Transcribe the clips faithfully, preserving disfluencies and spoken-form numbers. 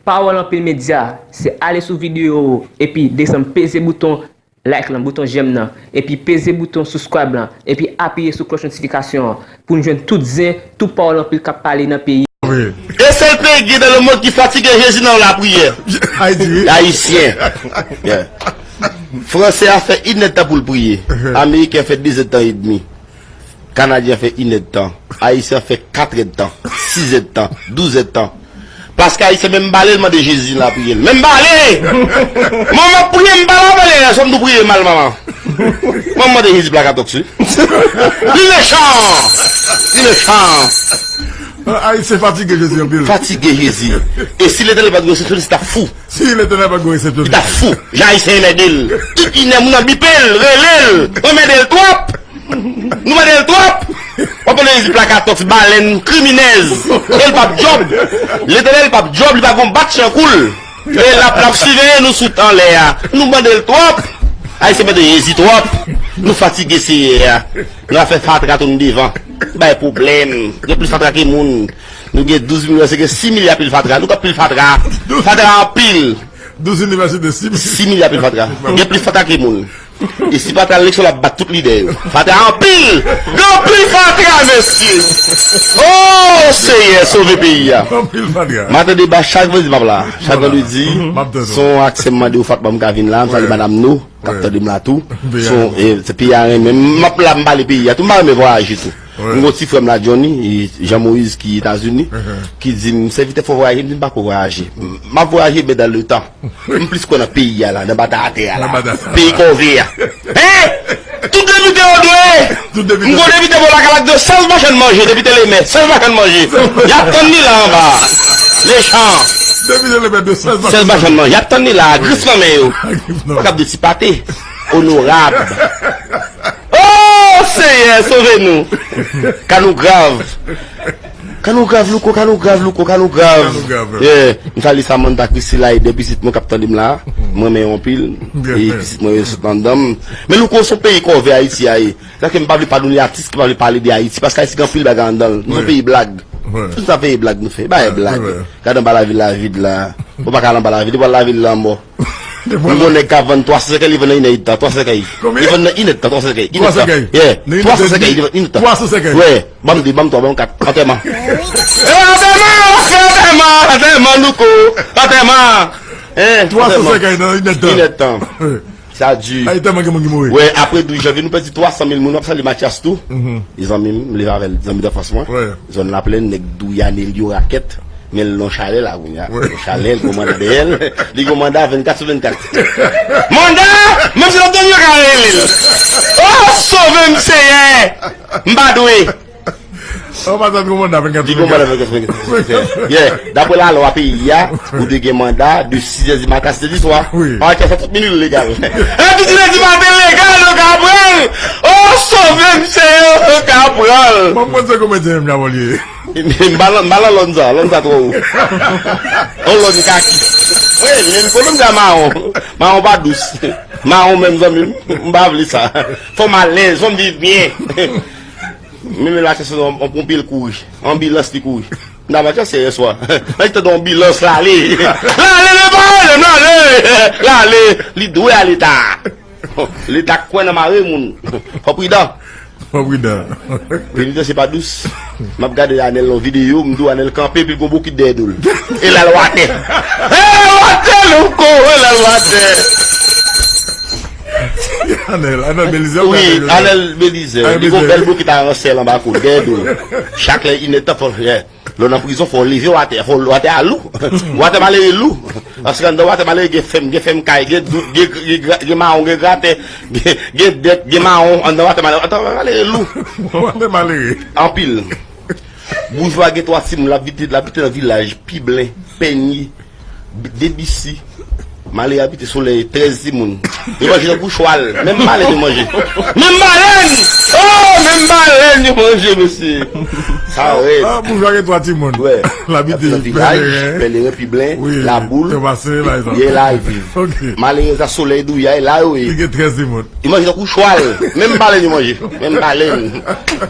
Pawòl Anpil Medya, se ale sou videyo epi desann peze bouton like lan, bouton j'aime nan, epi peze bouton subscribe lan, epi apiye sou klòch notifikasyon an pou n jwenn tout zen, tout pawòl anpil k ap pale nan peyi. E sèl peyi ki gen dans le monde ki fatige Jezi nan lapriyè. Ayiti, wi. Ayisyen. Yeah. Fransè a fè inèdtan pou l priye. Ameriken fè dezèdtan edmi. Kanadyen fè inèdtan. Ayisyen fè katrèdtan, sizèdtan, douzèdtan. Paske Ayisyen menm bale l mande Jezi nan lapriyè l. Menm bale! Manman priye m pa la bale, sòm tou priye mal manman. Mwen mande Jezi plakatòks wi. Li mechan! Li mechan! Ayisyen fatige Jezi anpil. Fatige Jezi. E si Letènèl pa t gen resepsyonis, li t ap fou. Si Letènèl pa t gen resepsyonis. Li t ap fou. Jan Ayisyen enmède l. Tout inè moun nan bipe l, rele l, enmède l twòp. Nou mande l twòp. W ap mande Jezi plakatòks, balèn, kriminèz. E l p ap djòb. Letènèl p ap djòb, li pa gon bat chan kou l. E l ap, l ap siveye nou sot anlè a. Nou mande l twòp. Ayisyen mande Jezi twòp. Nou fatige Seyè a. Nou ap fè fatra tounen devan. Bay pwoblèm. Gen plis fatra ke moun. Nou gen douz milyon, se gen sis milya pil fatra. Nou k ap pil fatra. Fatra anpil. Douz inivèsite, sis milya. Sis milya pil fatra. Gen plis fatra ke moun. E si pa t al eleksyon, l ap bat tout lidè yo. Fatra anpil! Gen anpil fatra, mesye! Oh, Seyè, sove peyi a! Anpil fatra. M ap tande deba chak vandredi m ap la. Chak vandredi, se yon aksè m mande yo, Fatma, m ka vin la, m salye madanm nou, k ap tande m la tou. Se yon, e, se peyi a renmen m. M ap la, m pale peyi a tou, m pa renmen vwayaje tou. M gen yon ti frè m la, Johnny, e, Jean Moïse ki Etazini, ki di m, sèvitè, fò w vwayaje, m di m pa ko vwayaje. M ap vwayaje, men dans le temps. M plis kwè nan peyi a la, nan batay atè a la. Nan batay atè a la. Peyi kòve a. Hein? Tout depite yo dwe. Tout depite. M gon depite bò lakay la k dwe sèz machann manje, depite Lemè, sèz machann manje. Y ap tann li la anba. Mechan. Depite Lemè dwe sèz machann manje. Sèz machann manje. Y ap tann li la, gris nan men yo. Gris nan men. K ap de ti pate. Onorab. Oh, Seyè, sove nou. Ka nou grav. Ka nou grav, Louko, ka nou grav, Louko, ka nou grav. Ka nou grav, wi. Yeah. M salye Samantha, Christy la, e de pitit mwen k ap tande m la. M renmen yo anpil. E pitit mwen yo sot anndan m. Men Louko, se yon peyi kòve Ayiti a ye. Sa ke m pa vle pa nou ni atis ki pa vle pale de Ayiti, paske Ayiti gen anpil bagay anndan l. Nou se yon peyi blag. Tout sa peyi blag nou fè. Bagay blag. Gade anba lavil la vid la. Ou pa ka al anba lavil, ou pa lavil la mò. M gon nèg k ap vann twa san senkant, li vann nan inèdtan, twa san senkant. Konbyen? Li vann nan inèdtan, twa san senkant. Inèdtan. Twa san senkant. Yeah. Nan inèdtan. Twa san senkant, li vann inèdtan. Twa san senkant. Ouais. Ban m de, ban m twa, ban m kat. Antèman. Eh, antèman, antèman, antèman, Louko. Antèman. Hein, twa san senkant nan inèdtan. Inèdtan. Sa di. Ay, tèlman gen moun ki mouri. Wè, apre douz janvye, nou pèdi twa san mil moun. W ap salye Mathias tou. Zanmi m, m leve avè l, zanmi danfans mwen. Zòn Laplèn, nèg Douyane, Lyo Rakèt. Men l nan chalè la, kounye a. Nan chalè, l gon manda dèyè l. Li gon manda vennkat sou vennkat. Manda! Menm si l ap dòmi, yo ka rele l. Oh, sove m, Seyè! M pa dwe. An pasan, l gon manda vennkat sou vennkat. Li gon manda vennkat sou vennkat. Yeah. Daprè lalwa peyi a, ou dwe gen manda de sizè di maten a sèt di swa. Wi. An fèt, sa tout minit legal. Epi di lendi maten legal, yo ka pran l. Oh, sove m, Seyè, yo ka pran l. Mwen, mwen, se komedyen menm, la, olye. M pa nan, m pa nan lòn sa, lòn sa twò wo. On lòn kaki. Wi, men kolonn sa mawon. Mawon pa dous. Mawon menm, zanmi m, m pa vle sa. Fò m alèz, fò m viv byen. Men, men la, se yon, yon ponpye l kouri. Anbilans li kouri. M ta Mathias yè swa. Mwen te tande anbilans la ale. La ale, le pa ale, m la ale. La ale. Li dwe ale ta. Leta kwè nan mare moun. Fò pridan. Fò pridan. Penitansye pa dous. M ap gade Anèl nan videyo, m di w Anèl kanpe, epi l gon bokit dèyè do l. E l al watè. E l al watè, Louko, e l al watè. Anèl, Anèl Belizè. Wi, Anèl Belizè. Li gon bèl bokit a ransèl anba kou l, dèyè do l. Chak lè inèdtan fò l fè. Lè w nan prizon, fò w leve watè, fò watè a lou. Watè malere lou. Paske anndan watè malere gen fèm, gen fèm kay, gen, gen, gen, gen mawon, gen gratè, gen, gen dèt, gen mawon, anndan watè malere. Watè malere lou. Watè malere. Anpil. Boujwa gen twa timoun, l ap bite, l ap bite nan vilaj, Piblen, Pènye, Debisi. Malere abite Solèy, trèz timoun. Yo manje tankou chwal. Menm balèn yo manje. Menm balèn! Oh, menm balèn yo manje, mesye. Sa rèd. Ah, boujwa gen twa timoun. Wè. L abite nan vilaj, Pèleren, Piblen, Laboul, Tèbasen, la, e la l viv. Malere sa Solèy, Douyay, la yo ye. Li gen trèz timoun. Yo manje tankou chwal. Menm balèn yo manje. Menm balèn.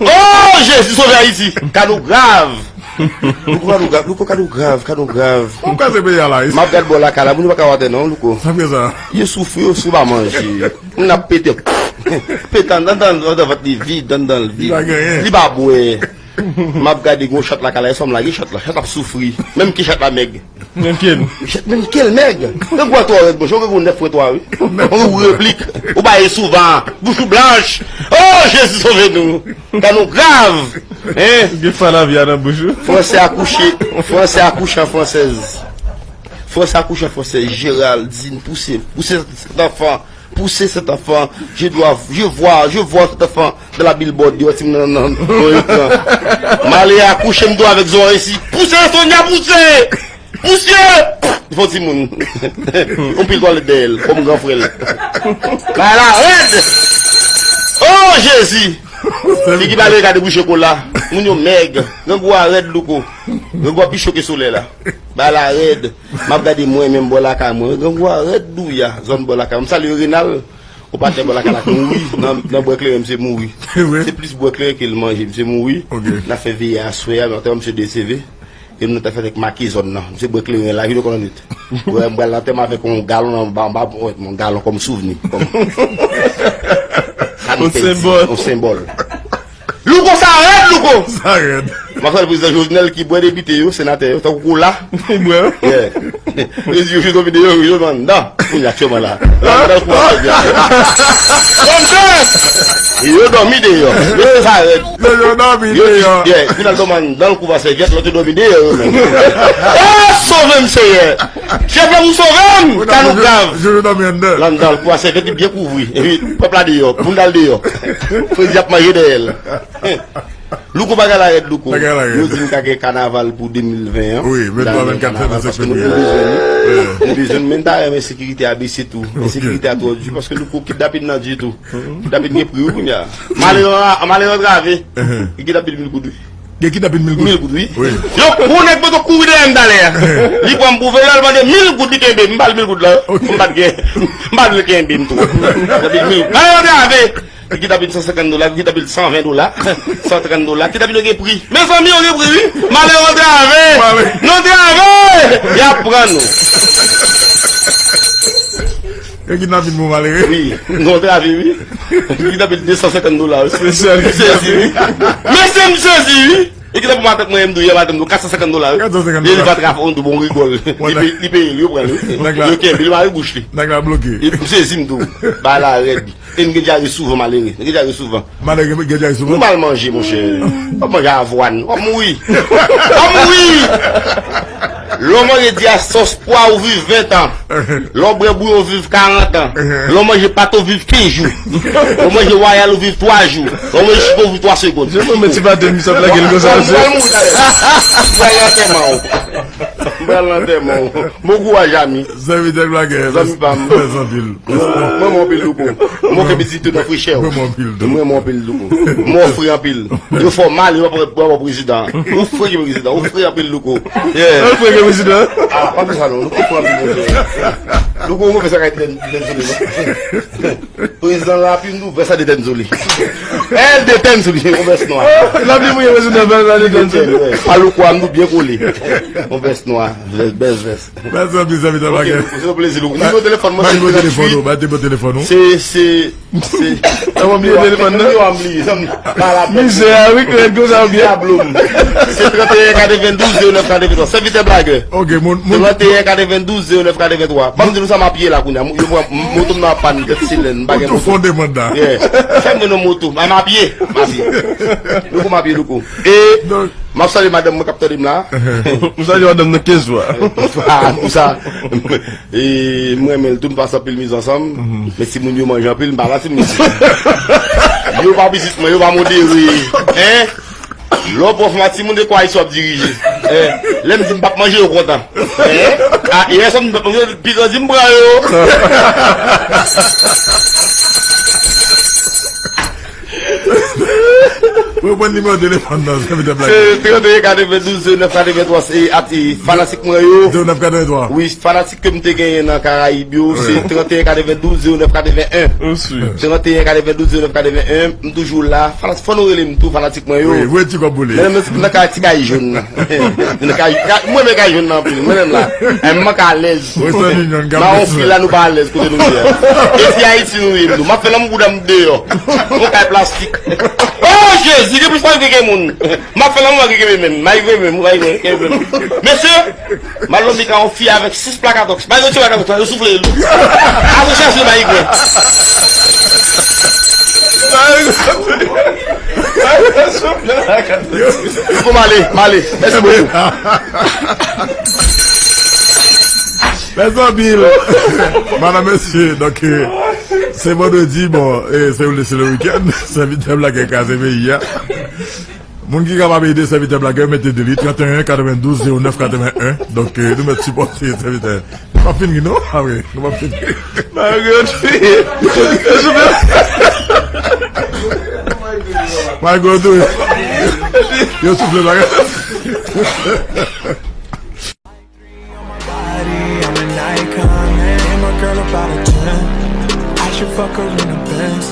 Oh, Jezi, sove Ayiti. Ka nou grav. Louko, kado grav, Louko, kado grav, kado grav. Ou kraze peyi a la, wi. M ap gad bò lakay la, moun yo pa ka wè atè non, Louko. Sa fè sa. Yo soufri, yo sou pa manje. Moun ap pete. Pete anndan, anndan, anndan vant li vid, anndan l vid. Li pa genyen. Li pa bwè. M ap gade gon chat lakay la, e sa m lage chat la. Chat ap soufri. Menm ke chat la mèg. Menm ke l. Chat, menm ke l mèg. Grangou a twò rèd, monchè, grangou nèf pwen twa, wi. Ou replik. Ou bay souvan. Bouch ou blanch. Oh, Jezi sove nou. Ka nou grav. Hein? Gen fanavi a nan bouch ou. Français accouché. Français accouché en française. Français accouché en française. Géraldine, poussez, poussez cet enfant. Poussez cet enfant. Je dois, je vois, je vois cet enfant dans la billboard. Yo, ti moun nan, nan, nan ekran. Malere akouche m dwe avèk zòrèy si. Pouse, Sonia, pouse! Pouse! Fò timoun. Yon pil twalèt dèyè l, kòm gran frè l. Bagay la rèd! Oh, Jezi! Figi malere ka debouche kola. Moun yo mèg. Grangou a rèd, Louko. Grangou a pi cho ke solèy la. Bagay la rèd. M ap gade mwen menm bò lakay mwen. Grangou a rèd douya. Zòn bò lakay mwen. M salye Renal. Ou pa tè bò lakay la k mouri. Nan, nan bwè kleren, misye mouri. Se vre? Se plis bwè kleren ke l manje. Misye mouri. Ok. N ap fè veye aswè a, men antèman misye deseve. E m nan ta fèt ak make zòn nan. Misye bwè kleren la, vin yo konn nwit. Wè, m pral antèman avèk yon galon nan, anba, anba, yon galon kòm souvni. Kòm, sa nou fè di, yon senbòl. Yon senbòl. Louko, sa rèd, Louko! Sa rèd. M ap salye prezidan Jovenel ki bwè depite yo, senatè yo, tankou kola. Li bwè. Yeah. Prezidan yo, yo dòmi deyò, yo anndan. Kounye a aktyèlman la. Anndan kou a sèvyèt. Anndan! Yo dòmi deyò. Mesye, sa rèd. Yo, yo dòmi deyò. Yeah, youn al dòmi anndan kou a sèvyèt, lòt yo dòmi deyò, yo menm. Oh, sove m, Senyè! Chèf la, pou sove m, ka nou grav. Jojo dòmi anndan. Anndan, kou a sèvyèt, li byen kouvri. Epi, pèp la deyò, moun dal deyò. Fredi ap manje dèyè l. Louko, bagay la rèd, Louko. Bagay la rèd. Yo di n ka gen kanaval pou de mil ven an. Wi, venntwa, vennkat, vennsenk fevriye. Paske nou, nou bezwen li. Nou bezwen li, men n ta renmen ensekirite a bese tou. Ok. Ensekirite a twò di, paske Louko, kidnapin nan di tou. Kidnapin gen pri, wi, kounye a. Malere, malere antrave. Kidnapin mil goud, wi. Gen kidnapin mil goud. Mil goud, wi. Wi. Yo, yon nèg poto kouri dèyè m talè a. Li pran m pou veyòl, mande mil goud li kenbe. M ba l mil goud la. Ok. M pa t gen, m pa t vle kenbe m tou. Kidnapin mil goud. Malere antrave. Kidnapin san senkant dola, kidnapin san ven dola, san trant dola. Kidnapin yo gen pri. Mezanmi, yo gen pri, wi. Malere antrave. Malere. Nou antrave. Y ap pran nou. Yo kidnapin pou malere. Wi, nou antrave, wi. Kidnapin de san senkant dola, wi. Mesye, m sezi, wi. Mesye, m sezi, wi. E kidnapin matant mwen, m dwe yè matant mwen, kat san senkant dola, wi. Kat san senkant dola. E li pa trafè, on bon rigòl. Li pe-, li peye, li yo pran, wi. Nèg la, yo kenbe, li mare bouch li. Nèg la bloke. E m sezi, m tou. Bagay la rèd. E n gen dyare souvan, malere. N gen dyare souvan. Malere gen dyare souvan. Nou mal manje, monchè. W ap manje avwàn. W ap mouri. W ap mouri. Lè w manje diri a sòs pwa, ou viv ven tan. Lè w bwè bouyon, ou viv karant an. Lè w manje pate, ou viv kenz jou. Lè w manje wayal, ou viv twa jou. Lè w manje chito, ou viv twa segonn. Je mwen mèt ti pate, m sot lage l konsa, mesye. W ap mouri talè. M pral nan antèman w. M pral nan antèman w. Bon kouraj, ami. Sèvitè blagè. Zanmi pa m. Mèsi anpil. Mwen renmen w anpil, Louko. Mwen renmen w anpil tou. Mwen renmen w anpil, Louko. Mwen renmen w anpil, Louko. Mwen fre anpil. Yo fè w mal, yo pa pran prezidan. Ou fre ke prezidan. Ou fre anpil, Louko. Yeah. Ou fre ke prezidan. Ah, pa fè sa non. Louko fre anpil, monchè. Louko, ou fè sa kay tèt, tèt sou li, non? Prezidan la, pi nou fè sa de tèt sou li. Eh, de tèt sou li, yon vès nwa. L ap di mwen, prezidan, fè sa de tèt sou li. Pa Louko a, nou byen kole. Yon vès nwa, vès, bèl vès. Mèsi anpil, zanmi, ta bagay. Ok, se yon plezi, Louko. Nimewo telefòn mwen, se tranntuit. Ba nimewo telefòn ou, ba nimewo telefòn ou. Se, se, se. Sa mwen bliye telefòn nan. Nimewo a m bliye, zanmi. Mizè a, wi, klè, konsa ou byen. Diablo m. Se trannteyen katrevendouz zewo nèf katrevenntwa. Sèvitè blagè. Ok, moun, moun. Trannteyen katrevendouz zewo nèf katrevenntwa. Ban m di nou sa m ap ye la kounye a. Yo pran moto m nan ap pann tèt silèn, m pa gen moto. Ou tou fon demann la. Yeah. Fè m nan moto. M ap ye. M ap ye. Louko, m ap ye, Louko. E, donk, m ap salye madanm mwen k ap tande m la. M salye madanm nan kenz fwa. Ah, pou sa. E, mwen renmen l tou, n pase anpil miz ansanm. Men timoun yo manje anpil, m pa la timoun. Yo pa pitit mwen, yo pa modere. Hein? Lè w pran fòm a timoun, de kwa isi w ap dirije? Hein? Lè m di m p ap manje, yo kontan. Hein? Ah, yè swa m di m p ap manje, pi gran di m pran yo. Ou pran nimewo telefòn nan, sèvitè Black. Se trannteyen katrevendouz zewo nèf katrevenntwa, se ati fanatik mwen yo. Zewo nèf katrevenntwa. Wi, fanatik ke m te genyen nan Karayib yo, se trannteyen katrevendouz zewo nèf katreven en. Trannteyen katrevendouz zewo nèf katreven en, m toujou la. Fanatik, fò nou rele m tou, fanatik mwen yo. Wi, wi, ti kòb boule. Nan, nan, nan kay ti kay jòn nan. Nan kay, kay, mwen men kay jòn nan anpil, mwen menm la. Ay, m manke alèz. Western Union, Gap. Nan yon fil la, nou pa alèz kote nou ye a. E si Ayiti nou ye, nou. M ap fè lanmou bouda m deyò. Yon kay plastik. Oh, Jezi, gen plis mari ke moun. M ap fè lanmou mari ke menm. Mari ke menm, mari ke menm. Mesye, m al lòt bika yon fi avèk sis plakatòks. Mari ke ti plakatòks la, yo soufle l. Aso chache mari ke. Mari ke soufle plakatòks. Fouco, m ale, m ale. Mèsi bokou. Mèsi anpil. Madanm, mesye, donk, eh, se vandredi, bon, eh, se, se le week-end. Sèvitè Black kraze peyi a. Moun ki kapab ede sèvitè Black yo, mete de li, trannteyen katrevendouz zewo nèf katreven en. Donk, eh, nou mèt sipòte sèvitè. Nou p ap fin ri, non? Ah wi, nou p ap fin ri. Margot, wi. Margot, wi. Yo soufle bagay. Body, I'm an icon, and my girl about a ten. I should fuck her in the Benz.